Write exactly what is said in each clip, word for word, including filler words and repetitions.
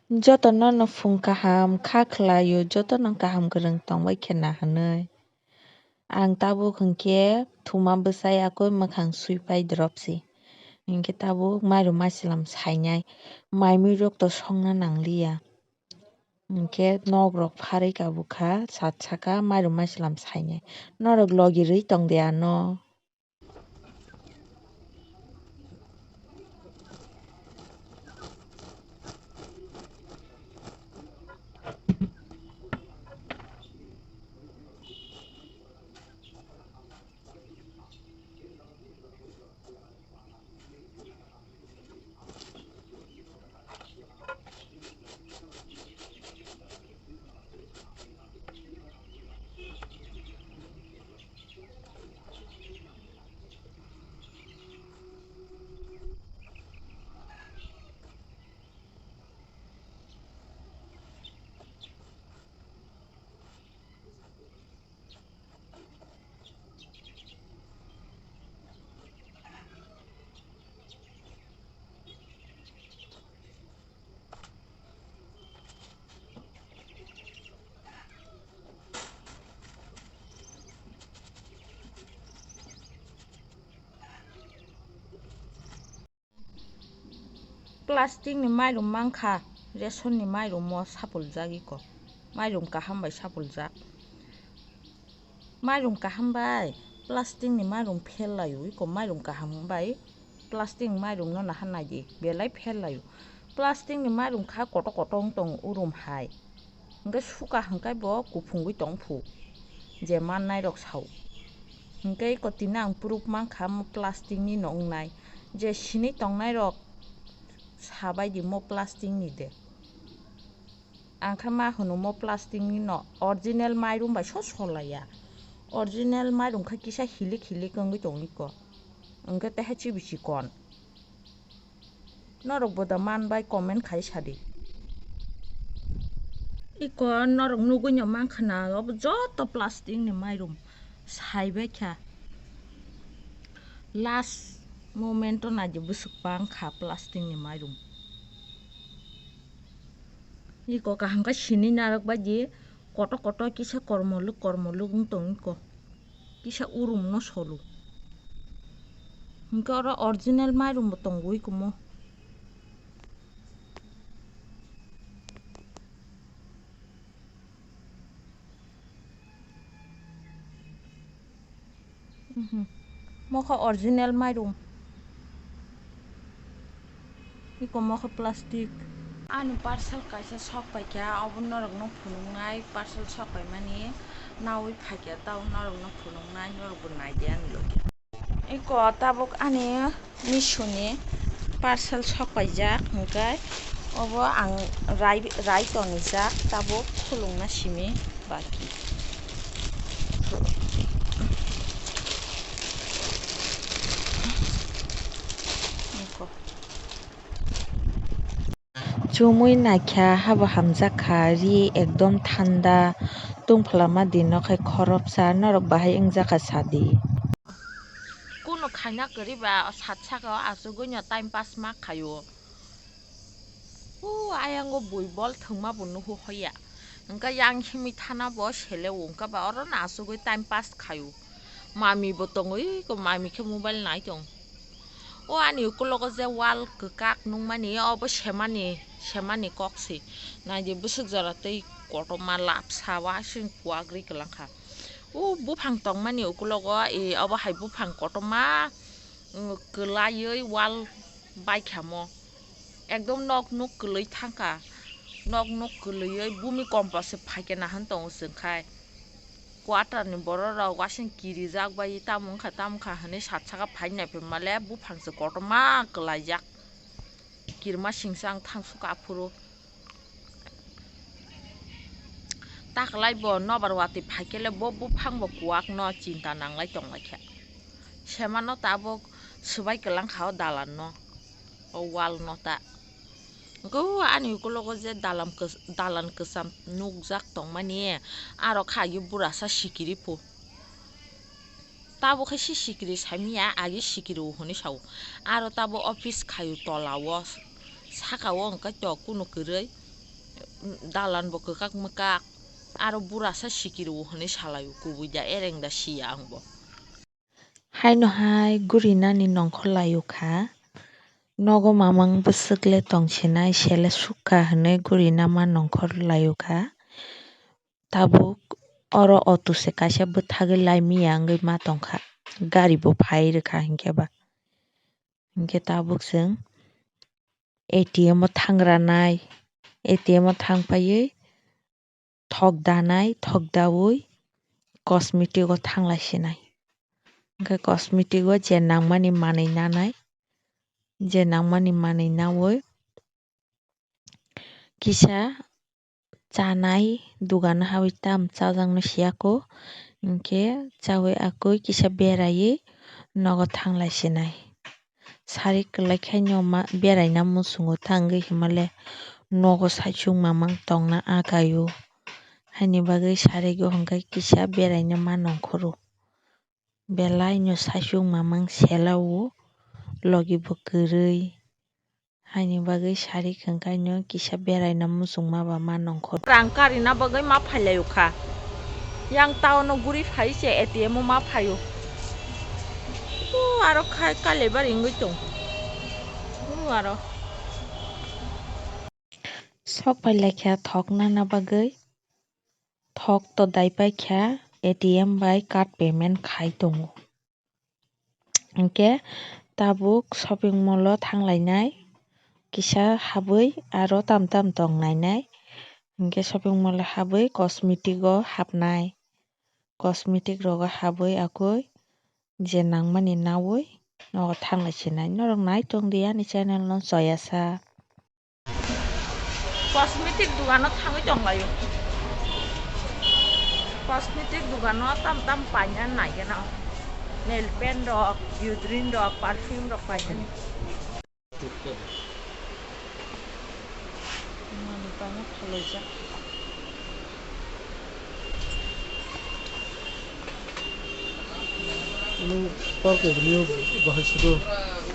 Jotono no phung kaham kha khlaio, jotono kaham kwrwng tongbai khe na hwnwi. Ang tabuk hwnkhe thuma bwsai akoi mwkhang sui pai drop si. Hinkhe tabuk mairum maichwlam sainai, mai mui rok to songna nangliya. Hinkhe nok rok pharwi kabukha, sat saka mairum maichwlam sainai. Norok logi rwi tong de ano. Plastic ni mairum mankha, ration ni mairum o sapuljak iko, mairum kaham bai sapuljak. Mairum kaham bai plastic ni mairum phel laio, iko mairum kaham bai plastic ni mairum no naha naidi, belai phel laio. Plastic ni mairum kha kotor kotor wng tong urum hai. Hwnkhe suka hwnkhe bo kuphungwi tongphu, je mannairok sao. Hwnkhe eko tini ang proof mankha omo plastic ni no wngnai, je sini tongnairok sabaidi omo plastic ni de. Ang khe ma hwno omo plastic ni no, original mairum bai so solaiya. Original mairum khe kisa hilik hilik wngwi tongwi ko, hwnkhe teha chibi chikon. Norok bo da man bai comment khai sadi. Iko norok nugui no mankha na, obo joto plastic ni mairum sai bai kha. Last moment o naidi bwswk bang kha plastic ni mairum. Iko kaham khe sini narwk bai di, kotor kotor kisa kormolwk kormolwk wng tong iko. Kisa urum no solo. Hwnkhe oro original mairum bo tongo wi kumo. Mhm. Mokho original mairum. Iko mokho plastic. Ani parcel kaisa sok paikha, obo norokno phunuknai, parcel sok paimani nawi phaikha, tao norokno phunuknai, norokbo naidi ani logi. Iko tabuk ani Meesho ni parcel sok paijak, hwnkhe obo ang rai, rai tonijak, tabuk khulungna simi baki. Iko. Chumui naikha, habo hamjakha, ri ekdom thanda, tungphla ma di, nokhai khoroksa, norok bahai wngjakha sadi. Kuno khaina kwrwi ba, sat saka o achugwi no time pass ma khaio. O ayango bui bol thwngma bo nuhu hoya. Hwnkhe yang himwi thana bo sele o, hwnkhe ba oro no achugwi time pass khaio. Mami bo tongwi ko, mami khe mobile nai tong. O ani ukulogo je wall kwkak nukmani, obo semani, semani kok se. Naidi bwswk jora tei kotorma lapsa wasing kuwak ri kwlangkha. O buphang tongmani ukulogo, e, obo hai buphang kotorma, mm, kwlaiwi wall baikhamo. Ekdom nok nuk kwlwi thangkha. Nok nuk kwlwiwi bumi kompo se phaikhe nahan tongo chwngkhai. Quarter ni borok rok wasing kirijak bai tamo wngkha tamo wngkha hinwi sat saka phai naiphai male buphang se kotorma kwlaijak. Kirima singsa ang thang sukha aphuru. Taklai bo nobar watwi phaikhe le bo buphang bo kuwak no chinta nanglai tonglaikha. Semano tabuk swbai kwlangkha o dalan no, o wall no ta. Hwnkhe o ani ukulogo je dalam kwch-, dalan kwcham nukjak tongmani, aro kha agi burasa sikiri pho. Tabuk khe si sikiri saimanya, agi sikiri o hwnwi sao. Aro tabuk office khaio tola o, saka o hwnkhe to kunu kwrwi. Dalan bo kwkak mwkak, aro bura sa sikiro hwnwi salaio, kubui da ereng da siya ang bo. Haino hai gurinani nongkhor laio kha. Nogo mamang bwswk le tong sinai, sele sukha hwnwi gurina ma nongkhor laio kha. Tabuk oro auto se kaisa bwthagwi lai miya wngwi ma tongkha. Gari bo phai rwkha hinkhe ba. Hinkhe tabuk chwng A T M o thang ranai, A T M o thang paiwi thok danai, thok daui cosmetic o thang lai sinai. Hinkhe cosmetic o je nangmani manwi nanai, je nangmani manwi naui kisa chanai dogano habwi tam chajakno siyako, hinkhe chaui akui kisa beraiwi nogo thang lai sinai. Sari kwlai khaino ma beraina muchungo ta wngwi himale nogo saichung mamang tongna agaio. Haini bagwi sarigo hwnkhe kisa beraina ma nongkhoro. Belai no saichung mamang sela o, logi bo kwrwi. Haini bagwi sari khwngkaino kisa beraina muchungma ba ma nongkhor. Rang karina bagwi ma phailaio kha. Yang town o guri phai se A T M o ma phaio. O aro khai Kailaibari wngwi tong. O aro. Sok phailaikha thok nana bagwi. Thok to daipaikha A T M bai card payment khai tongo. Hinkhe tabuk shopping mall o thang lainai, kisa habwi aro tam tam tong nainai. Hinkhe shopping mall o habwi cosmetic o hapnai, cosmetic rogo habwi akui je nangmani naui nogo thang lai sinai. Norok nai tongdi ani channel no choyasa. Cosmetic dogano thangwi tonglaio. Cosmetic dogano tam tam paina naigeno. Nail paint rok, deodorant rok, perfume rok painani. Mani paina phalaijak. Ano park avenue bahai sudo.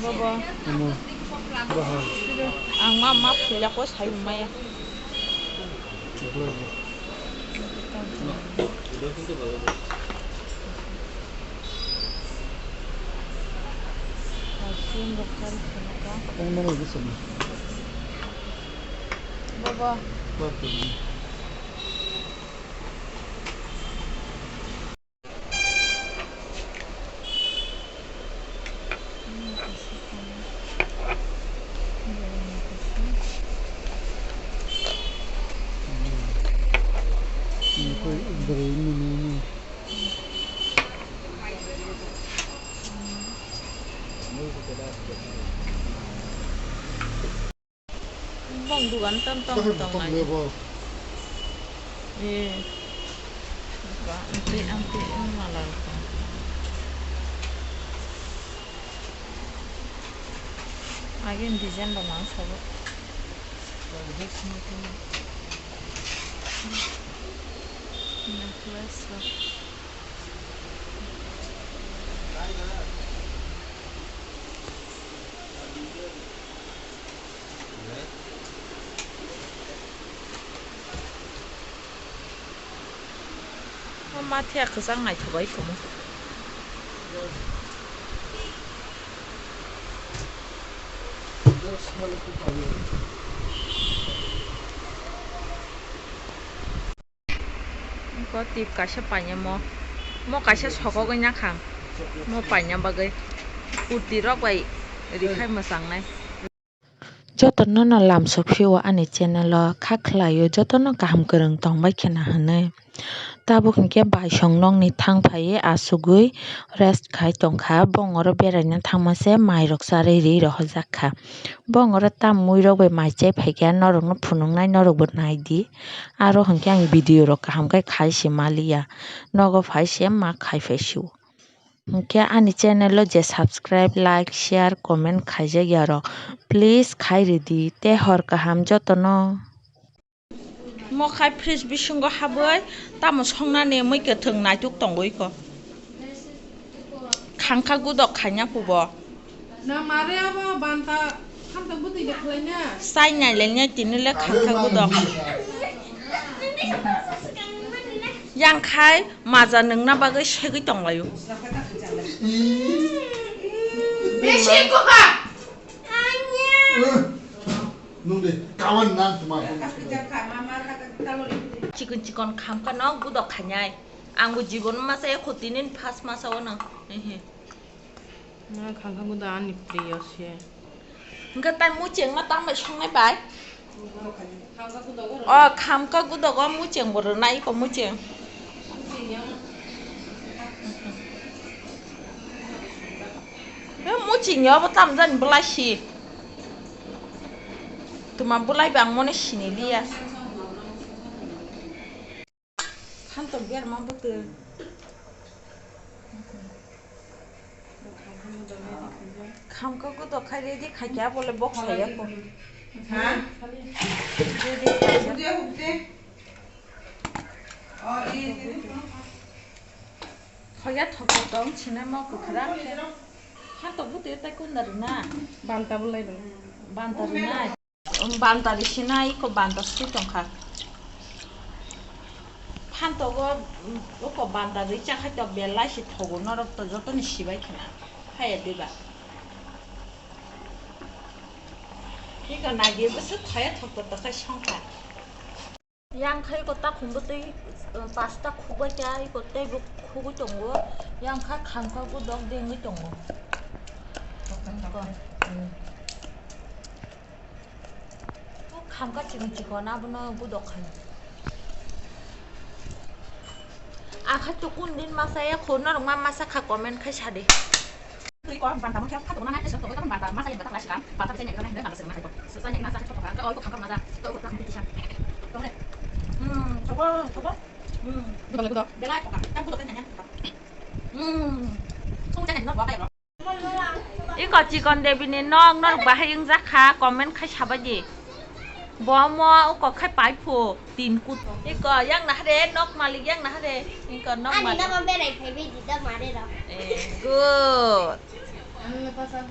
Baba. Ano bahai. Ang ma ma phila ko sai maya. Baba. Park avenue. Bong dugan tam tam tong lai. Eh. Ba, amtwi, amtwi, mala rok. Agin design ba mang sabo. Necklace rok. O ma thiya kwchang naithobai tongmo. Bo tip kaisa painamo. Mo kaisa sokogwi nakhang. Mo paina bagwi kurti rok bai rikhai mwchangnai. Jotono no lamsok phio ani channel o kha khlaio, jotono kaham kwrwng tongbai khena hinwi. Tabuk hinkhe baisong nokni thang phaiwi achugwi rest khai tongkha. Bong oro beraina thangma se mai rok charwi ri rohorjak kha. Bong oro tam mui rok bai mai chai phaikha, norokno phunuknai, norokbo naidi. Aro hinkhe ang video rok kaham khe khai se maliya, nogo phai se ma khai phai sio. Hinkhe ani channel o je subscribe, like, share, comment khaijak ya rok, please khai ridi, tei hor kaham jotono. Mo khai fridge bisingo habwi tamo songnani mui kwthwng naituk tongwi kho. Khangkha gudok khaina pubo. Na mare abo banta khamta bwtwi de khlaina. Sai nai le nya tini le khangkha gudok. Yang khai maja nungna bagwi segwi tonglaio. Nung de kawan na tuma. Chikon chikon khamkha no gudok khainai. Ang bo jibon masa ya khotinin first masa o no. Ehe. Na khangkha guda ani priyo se. Hingke tai mucheng ma tang bai songnai bai. O khamkha gudogo mucheng bo rwnai ko mucheng. E mucheng yo bo tam jani bwlai si. Tuma bwlai bang mone sini liya. Phantok berma bwtwi. Khamkha gudo khai ready khaikha bole box khaiya ko. Ha? Ready khaikha. Khoya thok tong sinai mo kwkhwrang khe. Phantok bwtwi tai kunda rwna. Banta bwlai rw. Banta rwnai. Um, banta ri sinai, iko banta swi tongkha. Phantogo, um, iko banta ri chakhai to belai si thogo, norok to joto ni sibai khna. Haya diba. Iko nagi bwswk khaya thok to tokhai songkha. Yang khai iko takhum bwtwi, uh, pasta khukbai kha, iko teibo khugwi tongo. Yang kha khamkha gudok dengwi tongo. Iko, um. Khamkha chikon chikon abono gudok kha. Akha tukun din masa ya khorna rok ma masa kha comment khai sadi. Twi ko banta mo khe phatok na nai sok to banta masa ya banta sikam banta sene na nai banta sene na ko. Sasa ni masa sok to ka o ko khamkha masa to ko khamkha tisa. To re. Hmm, to ko to ko. Hmm. Gudok gudok. Belai ko ka. Ta gudok na ya. Hmm. Sung chane no ba ka ya. Iko chikon Devi ni nok norok bahai wngjak kha, comment khai sabai di. Bo omo uko khai pai phu tin kut. Iko yang nahare nok malik yang nahare. Iko nok ani malik. Nogo berai phaibai di da mare rok. Eh, good. Ang no pasal.